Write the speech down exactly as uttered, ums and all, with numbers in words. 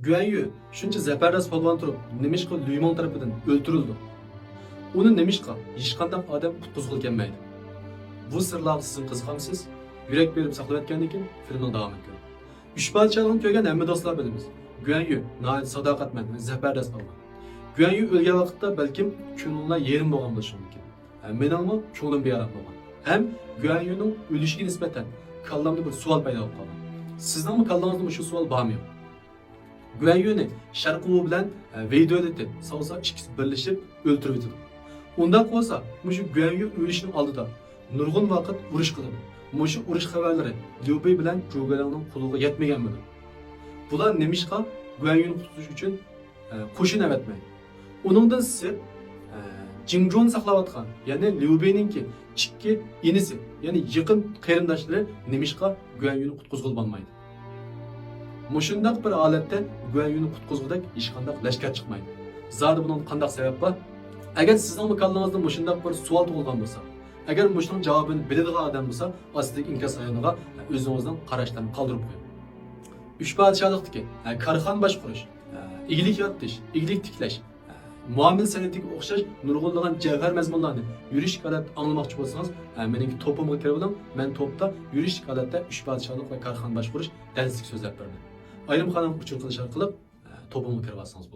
گۈەنيۈ شۇنچە زەبەردەس پالۋان تۇرۇپ، نېمىشقا لۈيماڭ تەرىپىدىن ئۆلتۈرۈلىدۇ؟ ئۇنى نېمىشقا ھېچقانداق ئادەم قۇتقۇزغىلى كەلمەيدۇ؟ بۇ سىرلارغا سىزمۇ قىزىقامسىز؟ يۈرەك بېرىپ ساقلىۋەتكەندىن كېيىن فىلىمنىڭ داۋامىنى كۆرۈڭ. ئۈچ پادىشاھلىقنى كۆرگەن ھەممە دوستلار بىلىمىز. گۈەنيۈ ناھايىتى ساداقەتمەن ۋە زەبەردەس پالۋان. گۈەنيۈ ئۆلگەن ۋاقىتتا بەلكىم كۆڭلۈڭلار يېرىم بولغان بولۇشى مۇمكىن. ھە، مېنىڭمۇ كۆڭلۈم بىئارام بولغان. ھەم گۈەنيۈنىڭ ئۆلۈشىگە نىسبەتەن كاللامدا بىر سوئال پەيدا بولۇپ قالغان. سىزنىڭمۇ كاللاڭىزدا مۇشۇ سوئال بارمۇ يوق؟ گۈەنيۈنى شەرقىي ۋۇ بىلەن، ھە، ۋېي دۆلىتى ساۋسا ئىككىسى بىرلىشىپ ئۆلتۈرۈۋېتىدۇ. ئۇنداق بولسا، مۇشۇ گۈەنيۈ ئۆلۈشنىڭ ئالدىدا نۇرغۇن ۋاقىت ئۇرۇش قىلىدۇ. مۇشۇ ئۇرۇش خەۋەرلىرى ليۇبېي بىلەن جۇگېلىڭنىڭ قۇلىقىغا يەتمىگەنمىدۇ؟ بۇلار نېمىشقا گۈەنيۈنى قۇتقۇزۇش ئۈچۈن، ئە، قوشۇن ئەۋەتمەيدۇ؟ ئۇنىڭدىن سىرت، ئە، جىڭجۇنى ساقلاۋاتقان، يەنى ليۇبېينىڭكى ئىككى ئىنىسى، يەنى يېقىن قېرىنداشلىرى نېمىشقا گۈەنيۈنى قۇتقۇزغىلى بولمايدۇ؟ مۇشۇنداق بىر ھالەتتە گۈەنيۈنى قۇتقۇزغۇدەك ھېچقانداق لەشكەر چىقمايدۇ. زادى بۇنىڭدا قانداق سەۋەب بار؟ ئەگەر سىزنىڭمۇ كاللاڭىزدا مۇشۇنداق بىر سوئال تۇغۇلغان بولسا، ئەگەر مۇشۇنىڭ جاۋابىنى بىلىدىغان ئادەم بولسا، ئاستىدىكى ئىنكاس رايونىغا ئۆزىڭىزنىڭ قاراشلىرىنى قالدۇرۇپ قويۇڭ. ئۈچ پادىشاھلىقتىكى، ھە، كارخانا باشقۇرۇش، ھە، ئىگىلىك يارىتىش، ئىگىلىك تىكلەش، ھە، مۇئامىلە سەنئىتىگە ئوخشاش نۇرغۇنلىغان جەۋھەر مەزمۇنلارنى يۈرۈشلۈك ھالەتتە ئاڭلىماقچى بولسىڭىز، ھە، مېنىڭكى توپۇمغا كىرىۋېلىڭ. مەن توپتا يۈرۈشلۈك ھالەتتە ئۈچ پادىشاھلىق ۋە كارخانا باشقۇرۇش دەرسلىك سۆزلەپ بېرىمەن. ئايرىم خانىمغا ئۇچۇر قىلىش ئارقىلىق، ھە، توپۇمغا كىرىۋالسىڭىز بولىدۇ.